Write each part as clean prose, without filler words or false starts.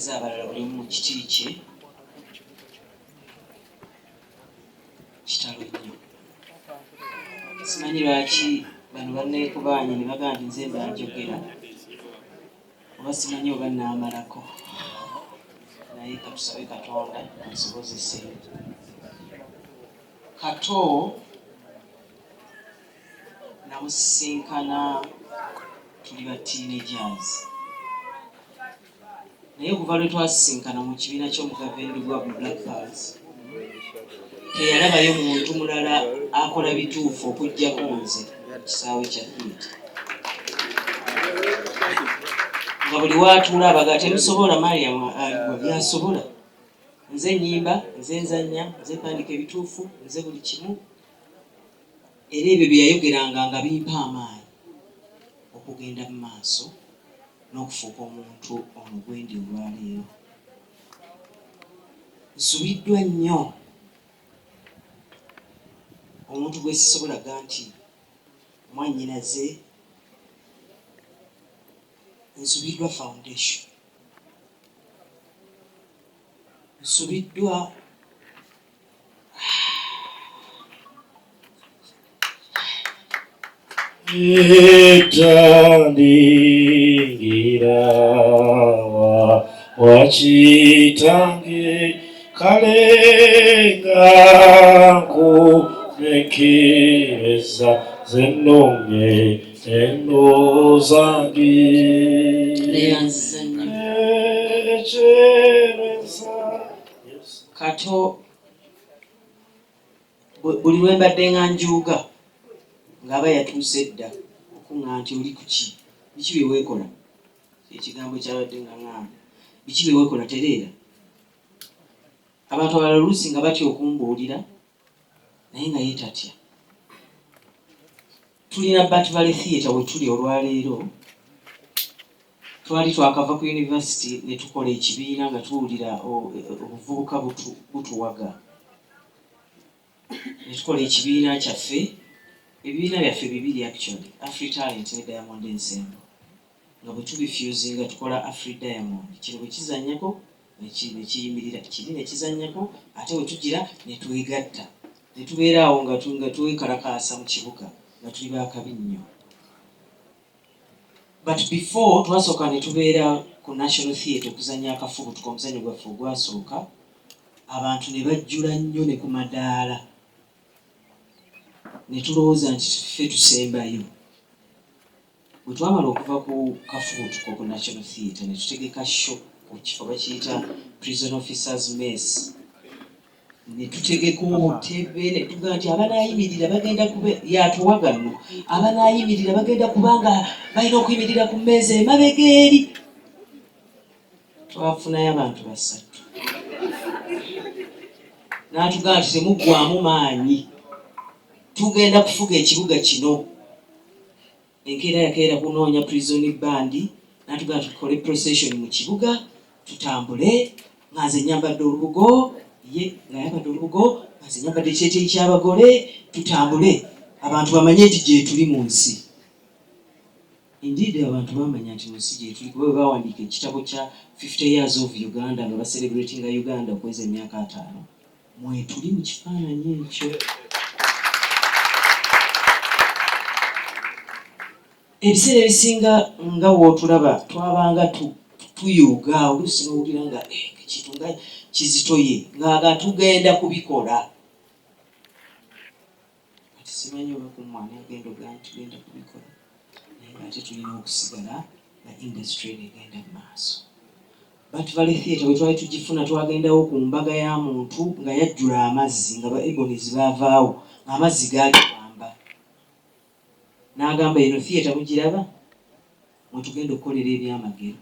Ng'abakulembeze abalala buli omu mu kiti kye, kitalo nnyo. Simanyi lwaki bano banneekubaanye ne bagamba nti nze mba njogera, oba simanyi oba nnaamalako, naye katusabe Katonda ansobozese. Kato namusisinkana tuli ba teenagers, naye okuva lwe twasisinkana mu kibiina ky'Omugave Ndugwa mu Black Pearls, teyalabayo muntu mulala akola bituufu okuggyako nze mu kisaawe kya theatre, nga buli waatuula abaga temusobola. Mariam aligwa byasobola, nze nyimba, nze nzannya, nze mpandiika ebituufu, nze buli kimu. Era ebyo bye yayogeranga nga bimpa amaanyi okugenda mu maaso n'okufuuka omuntu ono gwendi olwaleero. Nsubiddwa nnyo omuntu gwe sisobola ga nti mwannyinaze. Nsubiddwa foundation, nsubiddwa. Etandingira wakitange kale nga nkunekereza zenonge eno zange. Neyanziza nnyo. Ekyereza. Kato buli lwe mbadde nga njuuga ng'aba yatuuse dda okuŋŋa nti oli ku ki, biki bye weekola. Ekigambo kyabadde nga ŋŋamba, biki bye weekola, tereera. Abantu abalala oluusi nga batya okumbuulira, naye nga ye tatya. Tulina Bat Valley Theatre we tuli olwaleero. Twali twakava ku university ne tukola ekibiina nga tuwulira obuvubuka butuwaga, ne tukola ekibiina kyaffe, ebibiina byaffe bibiri actually, Afri Talent ne Diamond Ensemble, nga bwe tubifusinga tukola Afri Diamond. Kino bwe kizannyako ne kiyimirira, kiri ne kizannyako, ate bwe tugira ne twegatta ne tubeera awo nga twekalakaasa mu kibuga nga tuli baakabi nnyo. But before, twasooka ne tubeera ku National Theatre okuzannya Akafubutuka, omuzannyo gwaffe ogwasooka, abantu ne bajjula nnyo ne ku madaala, ne tulowooza nti ffe tusembayo. Bwe twamala okuva ku Kafubutuko ku National Theatre, ne tutegeka show ku kifo bakiyita Prison Officers Mess, ne tutegeka obutebe ne tugamba nti abanaayimirira bagenda kuba yatuwaga nno, abanaayimirira bagenda kubanga balina okuyimirira ku mmeeza emabega eri. Twafunayo abantu basatu. N'atugamba nti temuggwamu maanyi, tugenda kufuga ekibuga kino. Enkeera yakeera kunoonya prison band, n'atugamba tukole procession mu kibuga, tutambule nga nze nyambadde olubugo, ye nga yambadde olubugo, nga nze nyambadde ekiteeteeyi ky'abagole, tutambule abantu bamanye nti gyetuli mu nsi. Indeed, abantu bamanya nti mu nsi gyetuli, kuba bwe bawandiika ekitabo kya 50 Years of Uganda nga bacelebratinga Uganda okuweza emyaka 50, mwetuli mu kifaananyi ekyo. Ebiseera ebisinga nga wootulaba twabanga tuyuuga, oluusi nowulira nga ekintu nga kizitoye, ngaaga tugenda kubikola. Kati simanyi oba ku mwana agenda ogaa nti tugenda kubikola, naye nga ate tulina okusigala nga industry eno egenda mu maaso. Bat Valley Theatre bwe twali tugifuna, twagendawo ku mbaga ya muntu nga yajjula amazzi, nga ba Ebonies baavaawo ng'amazzi gaali kwamba. N'agamba, eno theatre mugiraba, mwe tugenda okukolera ebyamagero.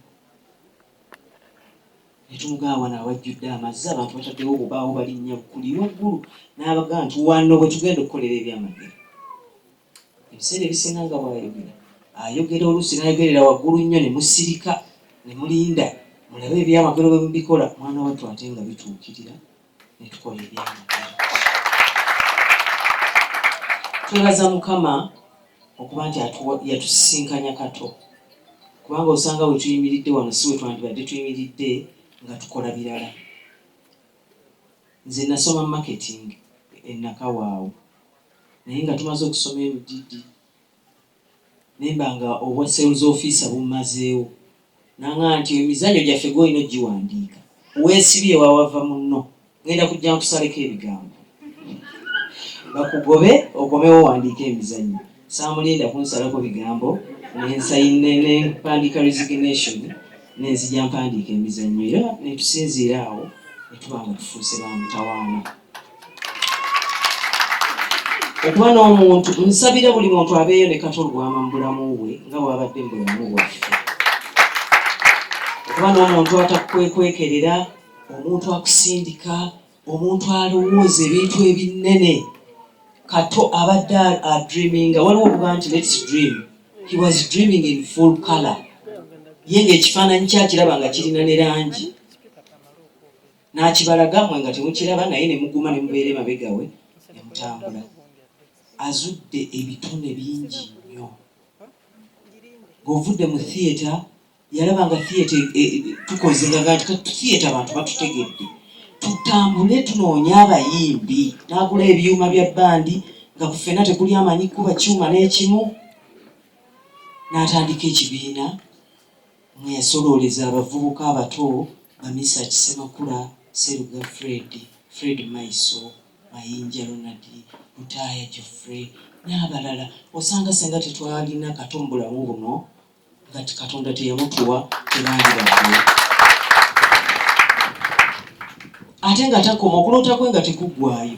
Ne tumugamba, wano awajjudde amazzi, abantu bataddewo obubaawo balinnya kuli waggulu. N'abagamba nti wano bwe tugenda okukolera ebyamagero. Ebiseera ebisinga nga bw'ayogera ayogera, oluusi n'ayogerera waggulu nnyo ne musirika ne mulinda mulabe ebyamagero bwe mubikola. Mwana wattu, ate nga bituukirira ne tukola ebyamagero. Twebaza Mukama okuba nti yatusisinkanya Kato, kubanga osanga we tuyimiridde wano si we twandibadde tuyimiridde. nga tukola birala. Nze nasoma marketing e Nakawaawo naye nga tumaze okusoma MDD nemba nga obwa sales officer bummazeewo nangamba nti emizannyo gyaffe gw'olina ogiwandiika weesibye wawava munno ngenda kujja nkusaleko ebigambo bakugobe okomewo owandiike emizannyo. Saamulinda kunsalako bigambo nempandiika resignation nenzija mpandiika emizannyo era netusinziira awo netuba nga tufuuse ba mutawaana. Okuba n'omuntu nsabira buli muntu abeeyo ne Kato Lubwama mu bulamu bwe nga bw'abadde mu bulamu bwaffe. Okuba n'omuntu atakwekwekerera, omuntu akusindika, omuntu alowooza ebintu ebinene. Kato abadde adreaminga, waliwo okuga nti let's dream. He was dreaming in full color. Ye ng'ekifaananyi kyakiraba nga kirina ne langi. N'akibalaga mmwe nga temukiraba naye ne muguma ne mubeera emabega we ne mutambula. Azudde ebitone bingi nnyo. Ng'ovudde mu theatre yalaba nga theatre tukoze nga nti theatre abantu batutegedde. Tutambule tunoonye abayimbi n'agula ebyuma bya bbandi nga ku ffenna tekuli amanyi kuba kyuma n'ekimu n'atandika ekibiina mwe yasolooleza abavubuka abato Bamisa Kisemakula, Seruga Fred, Fred Maiso, Mayinja Ronald, Lutaaya Geoffrey n'abalala. Osanga singa tetwalina Kato mu bulamu buno nga Katonda teyamutuwa tebandibaddewo. Ate nga takoma okuloota kwe nga tekuggwaayo.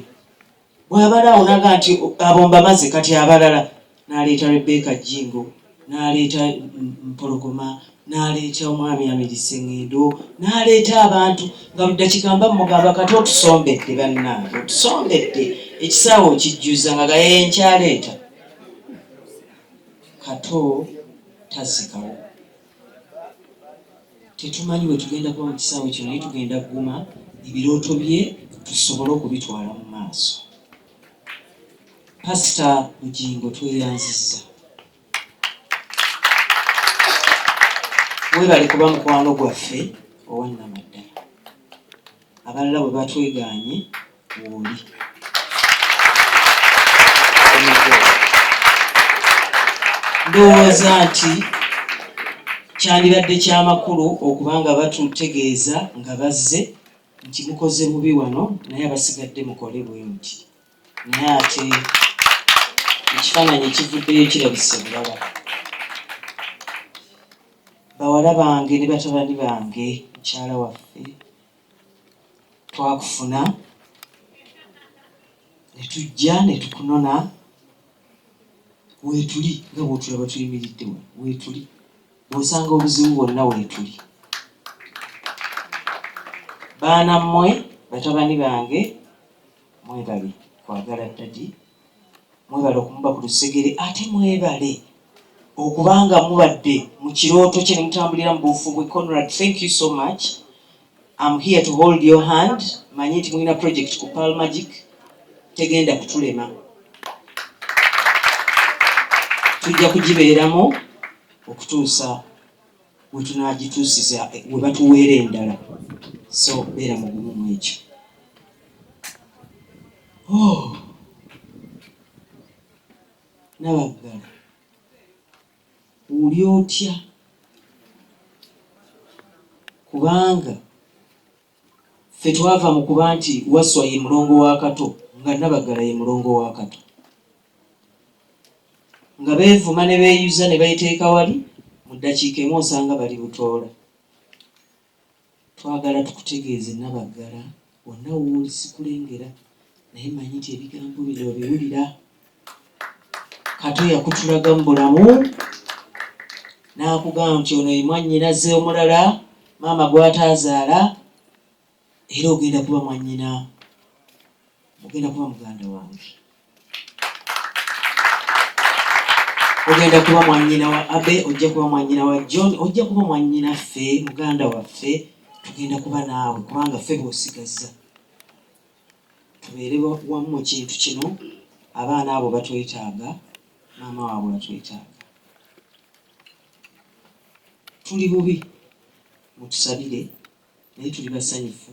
Bw'abala awo n'agamba nti abo mbamaze kati abalala n'aleeta Rebecca Jjingo, n'aleeta Mpologoma, n'aleeta omwami Amiri Ssengendo, n'aleeta abantu nga buli ddakiika mba mmugamba kati otusombedde bannange otusombedde ekisaawe okijjuza nga gaye nkyaleeta. Kato tazzikawo. Tetumanyi bwe tugenda kuba mu kisaawe kino naye tugenda kuguma ebirooto bye tusobole okubitwala mu maaso. Pasita Bugingo tweyanzizza. Weebale kuba mukwano gwaffe owa nnamaddala. Abalala bwe batwegaanye wooli. Ndowooza nti kyandibadde kyamakulu okuba nga batutegeeza nga bazze nti mukoze bubi wano naye abasigadde mukole bwe muti. Naye ate ekifaananyi ekivuddeyo kirabise bulala. Bawala bange ne batabani bange, mukyala waffe twakufuna ne tujja ne tukunona weetuli nga bw'otulaba tuyimiridde wano weetuli bw'osanga obuzibu bwonna weetuli. Baana mmwe batabani bange mwebale kwagala ddadi, mwebale okumuba ku lusegere ate mwebale okubanga mubadde mu kirooto kye ne mutambulira mu buufu bwe. Conrad, thank you so much. I'm here to hold your hand. Manyi nti mulina project ku Pearl Magic tegenda kutulema, tujja kugibeeramu okutuusa we tunaagituusiza we batuweera endala, so beera mugumu mu ekyo. Oh. Nabaggala oli otya kubanga ffe twava mu kuba nti Wasswa ye mulongo wa Kato nga Nabaggala ye mulongo wa Kato nga beevuma ne beeyuza ne beeteeka wali mu ddakiika emu osanga bali butoola. Twagala tukutegeeze Nabaggala wonna w'oli sikulengera naye mmanyi nti ebigambo bino obiwulira. Kato yakutulaga mu bulamu n'akugamba nti ono ye mwannyinaze omulala maama gw'ataazaala era ogenda kuba mwannyina ogenda kuba muganda wange ogenda kuba mwannyina wa Abe, ojja kuba mwannyina wa John, ojja kuba mwannyina ffe muganda waffe, tugenda kuba naawe kubanga ffe b'osigazza tubeere wamu mu kintu kino. Abaana abo batwetaaga, maama waabwe atwetaaga. Tuli bubi, mutusabire. Naye tuli basanyufu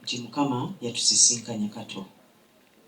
nti Mukama yatusisinkanya Kato.